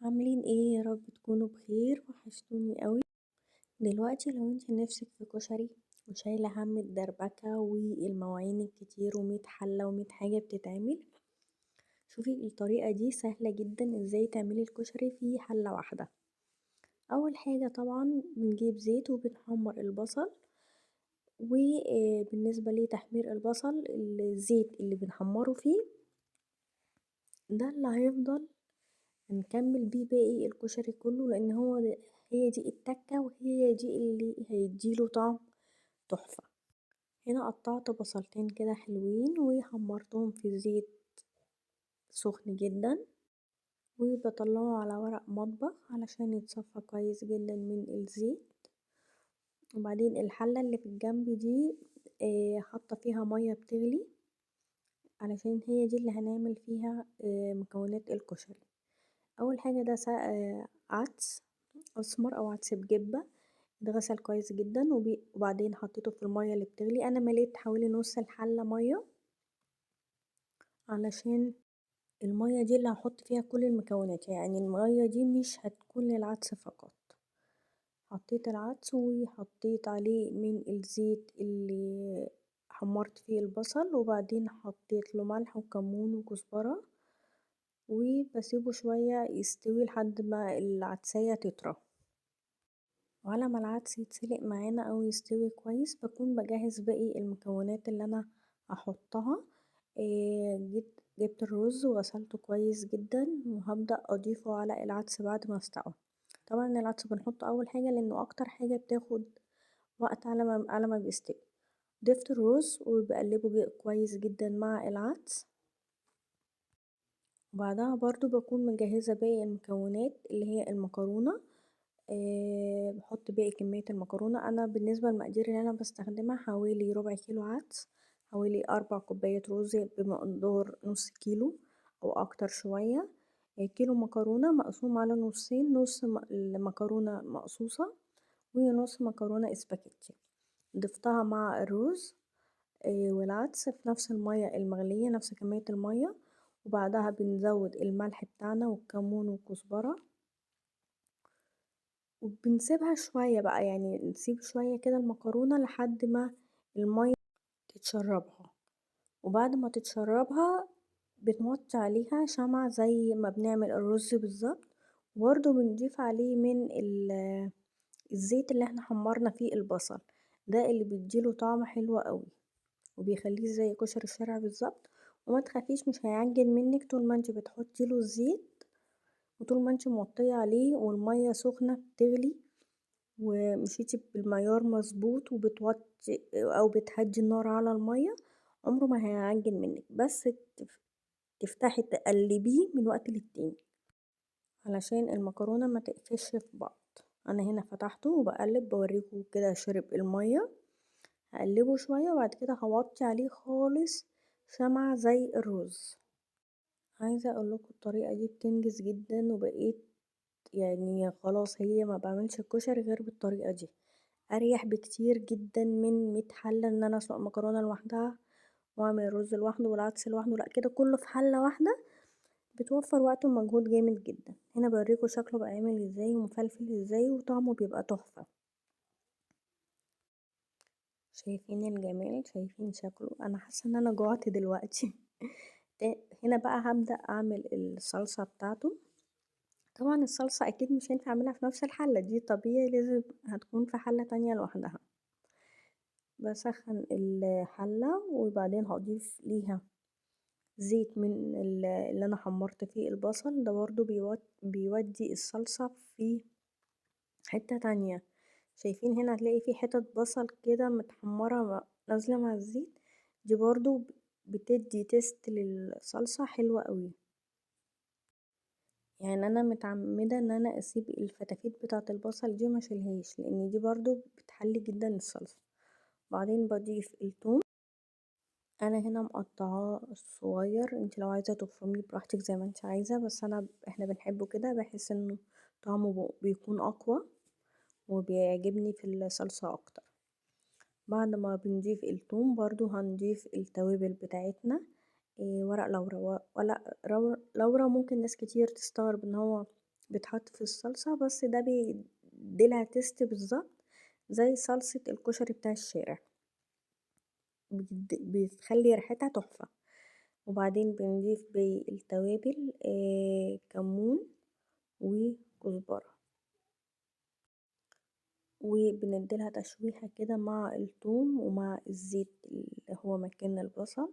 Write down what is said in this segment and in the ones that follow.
عاملين ايه؟ يا رب تكونوا بخير، وحشتوني قوي. دلوقتي لو انت نفسك في كشري وشايله هم الدربكه والمواعين الكتير ومية حله ومية حاجة بتتعمل، شوفي الطريقة دي سهلة جدا ازاي تعملي الكشري في حله واحدة. اول حاجة طبعا بنجيب زيت وبنحمر البصل، وبالنسبة لتحمير البصل الزيت اللي بنحمره فيه ده اللي هيفضل نكمل بيه باقي الكشري كله، لان هي دي التكه وهي دي اللي هيديله طعم تحفة. هنا قطعت بصلتين كده حلوين وحمرتهم في زيت سخن جدا، وبطلعه على ورق مطبخ علشان يتصفى كويس جدا من الزيت. وبعدين الحلة اللي في الجنب دي حاطه فيها مية بتغلي علشان هي دي اللي هنعمل فيها مكونات الكشري. اول حاجة ده عدس اسمر او عدس بجبه، اتغسل كويس جدا، وبعدين حطيته في المية اللي بتغلي. انا مليت حوالي نص الحلة مية علشان المية دي اللي هحط فيها كل المكونات، يعني المية دي مش هتكون للعدس فقط. حطيت العدس وحطيت عليه من الزيت اللي حمرت فيه البصل، وبعدين حطيت له ملح وكمون وكزبره، وبسيبه شوية يستوي لحد ما العدسية تطرى. وعلى ما العدس يتسلق معانا او يستوي كويس بكون بجهز باقي المكونات اللي انا هحطها. جبت الرز وغسلته كويس جدا، وهبدأ اضيفه على العدس بعد ما استوى. طبعا العدس بنحطه اول حاجة لانه اكتر حاجة بتاخد وقت على ما بيستوي. ضفت الرز وبقلبه كويس جدا مع العدس. وبعدها برضو بكون مجهزة باقي المكونات اللي هي المكرونة. بحط باقي كمية المكرونة. أنا بالنسبة للمقادير اللي أنا بستخدمها حوالي ربع كيلو عدس، حوالي 4 كوبايات رز بمقدار نص كيلو أو أكتر شوية، كيلو مكرونة مقسوم على نصين، نص المكرونة مقصوصة ونص مكرونة اسباجيتي. ضفتها مع الرز والعدس في نفس المية المغلية، نفس كمية المية. وبعدها بنزود الملح بتاعنا والكمون والكزبرة، وبنسيبها شوية بقى، يعني نسيب شوية كده المكرونة لحد ما المية تتشربها. وبعد ما تتشربها بنوطي عليها شمع زي ما بنعمل الرز بالظبط، وبرده بنضيف عليه من الزيت اللي احنا حمرنا فيه البصل، ده اللي بيديله طعم حلو قوي وبيخليه زي كشري الشارع بالظبط. وما تخافيش مش هيعجن منك طول ما انت بتحطي له الزيت، وطول ما انت موطيه عليه والمية سخنة بتغلي ومشيتي بالمعيار مظبوط وبتوطي او بتهدي النار على المية، عمره ما هيعجن منك. بس تفتحي تقلبيه من وقت للتاني علشان المكرونه ما تقفش في بعض. انا هنا فتحته وبقلب بوريكم كده شرب المية، هقلبه شوية وبعد كده هوطي عليه خالص شمعة زي الرز. عايزه اقول لكم الطريقة دي بتنجز جدا، وبقيت يعني خلاص هي ما بعملش الكشري غير بالطريقة دي، اريح بكتير جدا من 100 حله ان انا اسلق مكرونه لوحدها واعمل الرز لوحده والعدس لوحده، لا كده كله في حله واحدة، بتوفر وقت ومجهود جامد جدا. هنا بوريكم شكله بقى عامل ازاي ومفلفل ازاي وطعمه بيبقى تحفة. شايفين الجمال؟ شايفين شكله؟ انا حاسه ان انا جوعت دلوقتي. هنا بقى هبدأ اعمل الصلصه بتاعته. طبعا الصلصه اكيد مش هينفع اعملها في نفس الحلة دي، طبيعي لازم هتكون في حله تانية لوحدها. بسخن الحلة وبعدين هضيف ليها زيت من اللي انا حمرت فيه البصل، ده برضو بيودي الصلصه في حتة تانية. شايفين هنا هتلاقي في حتت بصل كده متحمره نازله مع الزيت، دي برضو بتدي تيست للصلصه حلوة قوي. يعني انا متعمدة ان انا اسيب الفتافيت بتاعه البصل دي ما اشيلهاش، لان دي برضو بتحلي جدا الصلصه. بعدين بضيف الثوم، انا هنا مقطعاه صغير، انت لو عايزه تفرميه براحتك زي ما انت عايزه، بس احنا بنحبه كده، بحس انه طعمه بيكون اقوى وبيعجبني في الصلصه اكتر. بعد ما بنضيف الثوم برضو هنضيف التوابل بتاعتنا، ورق لورا. ورق لورا ممكن ناس كتير تستغرب ان هو بيتحط في الصلصة، بس ده بيديلها taste بالظبط زي صلصة الكشري بتاع الشارع، بتخلي ريحتها تحفة. وبعدين بنضيف بالتوابل كمون وكزبرة، وبنديلها تشويحة كده مع الثوم ومع الزيت اللي هو مكان البصل،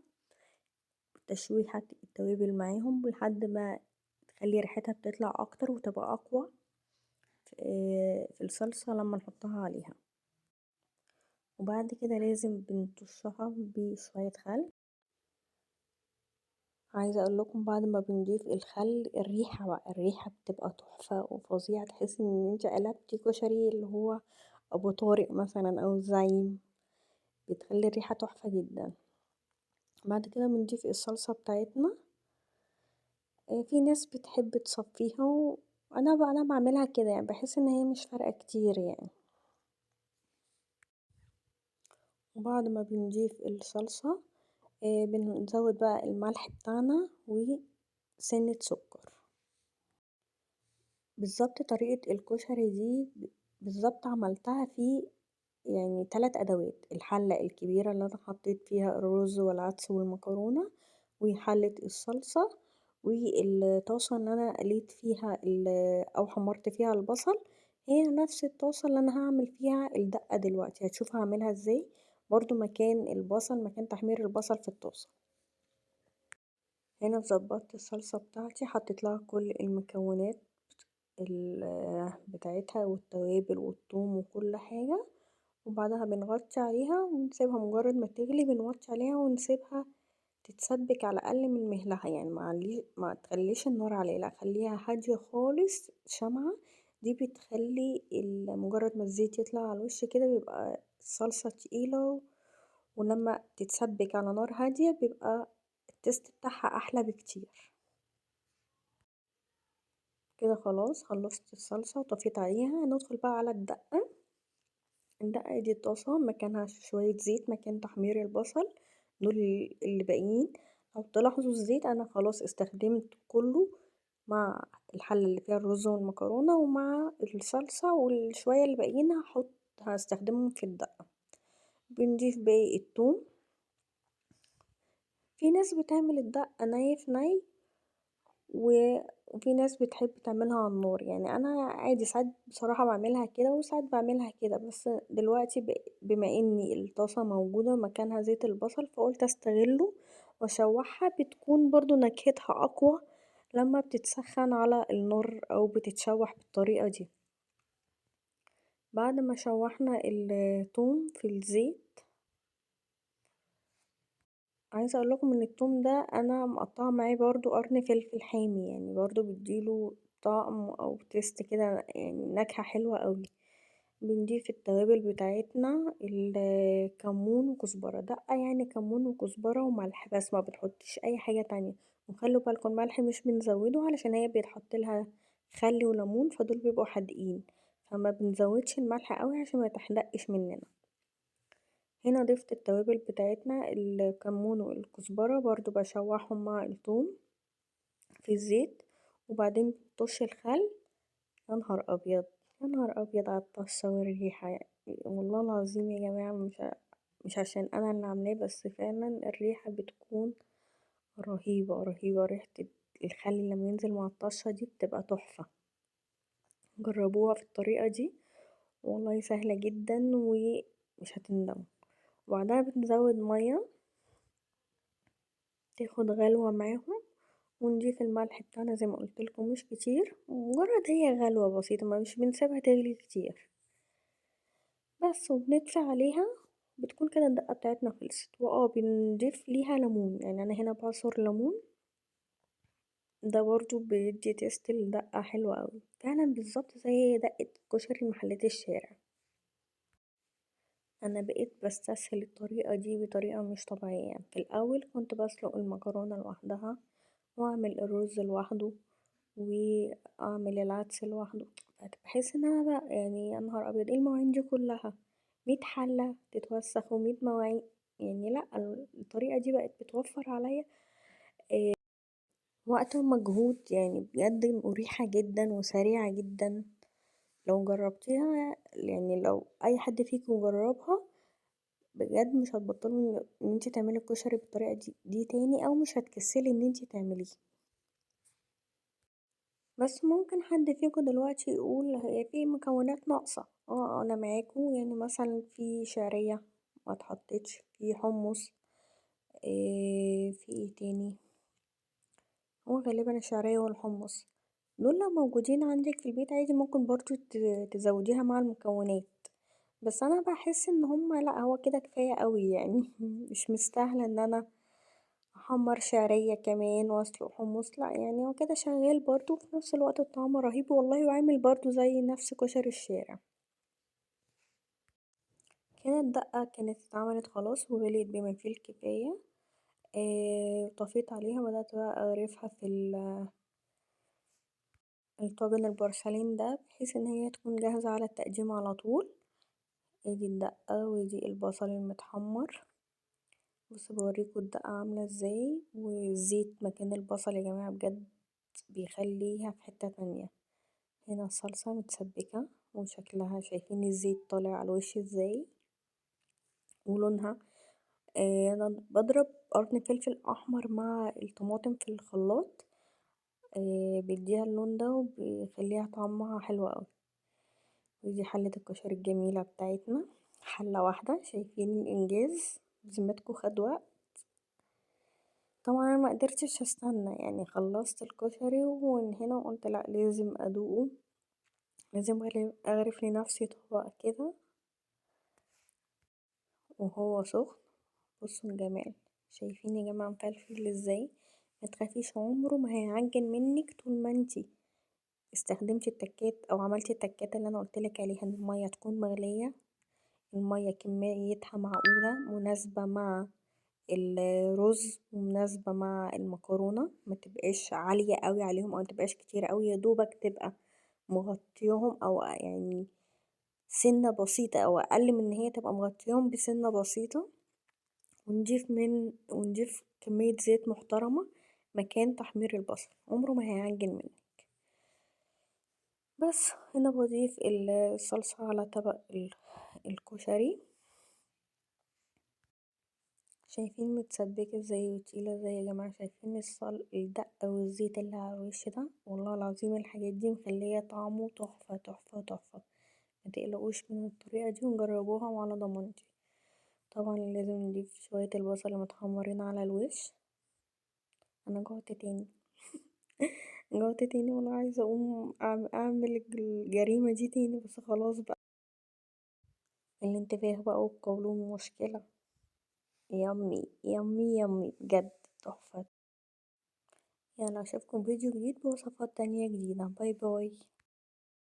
تشويحة التوابل معاهم لحد ما تخلي ريحتها بتطلع اكتر وتبقى اقوى في الصلصة لما نحطها عليها. وبعد كده لازم بنطشها بشوية خل. عايزة اقول لكم بعد ما بنضيف الخل الريحة بقى، الريحة بتبقى تحفة وفظيعة، تحسي ان انت قلبتي كشري اللي هو ابو طارق مثلا او الزعيم، بتخلي الريحة تحفة جدا. بعد كده بنضيف الصلصة بتاعتنا. في ناس بتحب تصفيها، وانا بقى انا بعملها كده، يعني بحس ان هي مش فارقة كتير يعني. وبعد ما بنضيف الصلصة بنزود بقى الملح بتاعنا وسنة سكر. بالظبط طريقة الكشري دي بالظبط عملتها في يعني 3 أدوات، الحلة الكبيرة اللي أنا حطيت فيها الرز والعدس والمكرونة، وحلة الصلصة، والطاسة اللي أنا قليت فيها أو حمرت فيها البصل، هي نفس الطاسة اللي أنا هعمل فيها الدقة دلوقتي، هتشوفوا هعملها ازاي. برضو مكان البصل، مكان تحمير البصل في الطاسة. هنا ظبطت الصلصة بتاعتي، حطيت لها كل المكونات بتاعتها والتوابل والثوم وكل حاجة، وبعدها بنغطي عليها ونسيبها مجرد ما تغلي بنوطي عليها ونسيبها تتسبك على الاقل من مهلها، يعني ما تخليش النار عليها، لا خليها هادية خالص شمعة. دي بتخلي مجرد ما الزيت يطلع على الوش كده بيبقى الصلصة تقيلة، ولما تتسبك على نار هادية بيبقى التست بتاعها احلى بكتير. كده خلاص خلصت الصلصة وطفيت عليها. ندخل بقى على الدقة. الدقة دي الطاسة مكانها شوية زيت مكان تحمير البصل، دول اللي باقيين. لو تلاحظوا الزيت انا خلاص استخدمت كله مع الحلة اللي فيها الرز والمكرونة ومع الصلصة، والشوية اللي باقيين هستخدمهم في الدقة. بنضيف باقي التوم. في ناس بتعمل الدقة ني في ني، وفي ناس بتحب تعملها على النار، يعني انا عادي ساعات بصراحة بعملها كده وساعات بعملها كده، بس دلوقتي بما اني الطاسة موجودة مكانها زيت البصل فقلت استغله واشوحها، بتكون برضو نكهتها اقوى لما بتتسخن على النار او بتتشوح بالطريقة دي. بعد ما شوحنا التوم في الزيت، عايزة اقول لكم ان التوم ده انا مقطعه معاه برضو قرن فلفل حامي، يعني برضو بيديله طعم او taste كده، يعني نكهة حلوة قوي. بنضيف التوابل بتاعتنا، الكمون وكزبرة، دقة يعني كمون وكزبرة وملح بس، ما بنحطش اي حاجة تانية. وخلوا بالكم الملح مش بنزوده علشان هي بيتحط لها خل وليمون، فدول بيبقوا حادقين، فما بنزودش الملح قوي عشان ما يتحدقش مننا. هنا ضفت التوابل بتاعتنا الكمون والكزبرة، برضو بشوحهم مع الثوم في الزيت، وبعدين طش الخل. يا نهار ابيض، يا نهار ابيض على الطشه والريحه، يعني والله العظيم يا جماعه مش عشان انا اللي عاملاه، بس فعلا الريحه بتكون رهيبه رهيبه. ريحه الخل لما ينزل مع الطشه دي بتبقى تحفه. جربوها في الطريقه دي والله سهله جدا ومش هتندموا. وبعدها بنزود ميه تاخد غلوه معاهم، ونضيف الملح بتاعنا زي ما قلت لكم مش كتير، مجرد هي غلوه بسيطه، ما مش بنسيبها تغلي كتير بس، وبنطفي عليها. بتكون كده الدقه بتاعتنا خلصت. بنضيف ليها ليمون، يعني انا هنا بعصر ليمون، ده برضو بيدي taste للدقه حلوه قوي، فعلا بالظبط زي دقه كشري محلات الشارع. انا بقيت بستسهل الطريقه دي بطريقه مش طبيعيه. في الاول كنت بسلق المكرونه لوحدها واعمل الرز لوحده واعمل العدس لوحده، بحس ان انا بقى يعني يا نهار ابيض ايه المواعين دي كلها، 100 حله تتوسخ و100 مواعين، يعني لا الطريقه دي بقت بتوفر عليا. وقت ومجهود، يعني بجد مريحة جدا وسريعة جدا. لو جربتيها يعني لو اي حد فيكم جربها بجد مش هتبطلي ان انتي تعملي الكشري بالطريقة دي تاني، او مش هتكسلي ان انتي تعمليه. بس ممكن حد فيكم دلوقتي يقول هي في مكونات ناقصة. انا معاكم، يعني مثلا في شعرية ما اتحطتش، في حمص، في ايه تاني، هو غالبا الشعرية والحمص دول لو موجودين عندك في البيت عادي ممكن برضو تزوديها مع المكونات، بس انا بحس ان هما لا هو كده كفاية قوي يعني مش مستاهلة ان انا احمر شعرية كمان واسلق حمص، لا يعني هو كده شغال برضو، وفي نفس الوقت الطعم رهيب والله، وعامل برضو زي نفس كشري الشارع كده. الدقة كانت اتعملت خلاص وغليت بما فيه الكفاية، طفيت عليها وبدأت بقى اغرفها في الطاجن البورسلين ده بحيث ان هي تكون جاهزة على التقديم على طول. ادي الدقة وادي البصل المتحمر، بصوا بوريكم الدقة عاملة ازاي، والزيت مكان البصل يا جماعة بجد بيخليها في حتة تانية. هنا الصلصة متسبكة وشكلها شايفين الزيت طالع على الوش ازاي ولونها. انا بضرب قرن فلفل احمر مع الطماطم في الخلاط، بيديها اللون ده وبيخليها طعمها حلو قوي. ودي حلة الكشري الجميلة بتاعتنا، حلة واحدة، شايفين الانجاز بذمتكم خد وقت. طبعا انا ما قدرتش استنى، يعني خلصت الكشري ومن هنا وقلت لا لازم ادوقه، لازم اغرف لنفسي طبق كده وهو سخن. بصوا الجمال، شايفين يا جماعة مفلفل ازاي؟ ما تخافيش عمره ما هيعجن منك طول ما انتي استخدمتي التكات او عملتي التكات اللي انا قلتلك عليها، ان المية تكون مغلية، المية كميتها معقولة مناسبة مع الرز ومناسبة مع المكرونة، ما تبقاش عالية قوي عليهم او ما تبقاش كتير قوي، يا دوبك تبقى مغطياهم او يعني سنة بسيطة او اقل من ان هي تبقى مغطياهم بسنة بسيطة. ونضيف كمية زيت محترمة مكان تحمير البصل، عمره ما هيعجن منك. بس هنا بضيف الصلصة على طبق الكشري، شايفين متسبكة ازاي وتقيلة ازاي يا جماعة، شايفين الدقة والزيت اللي على الوش ده، والله العظيم الحاجات دي مخلية طعمه تحفة تحفة تحفة. ما تقلقوش من الطريقة دي وجربوها وعلى ضمانتي. طبعا لازم نضيف شوية البصل المتحمرين على الوش. انا جوعت تاني جوعت تاني والله، عايزة اقوم اعمل الجريمة دي تاني، بس خلاص بقى الانتباه بقى والقولون مشكلة. يامي يامي يامي بجد تحفة. يلا اشوفكم فيديو جديد بوصفات تانية جديدة. bye bye.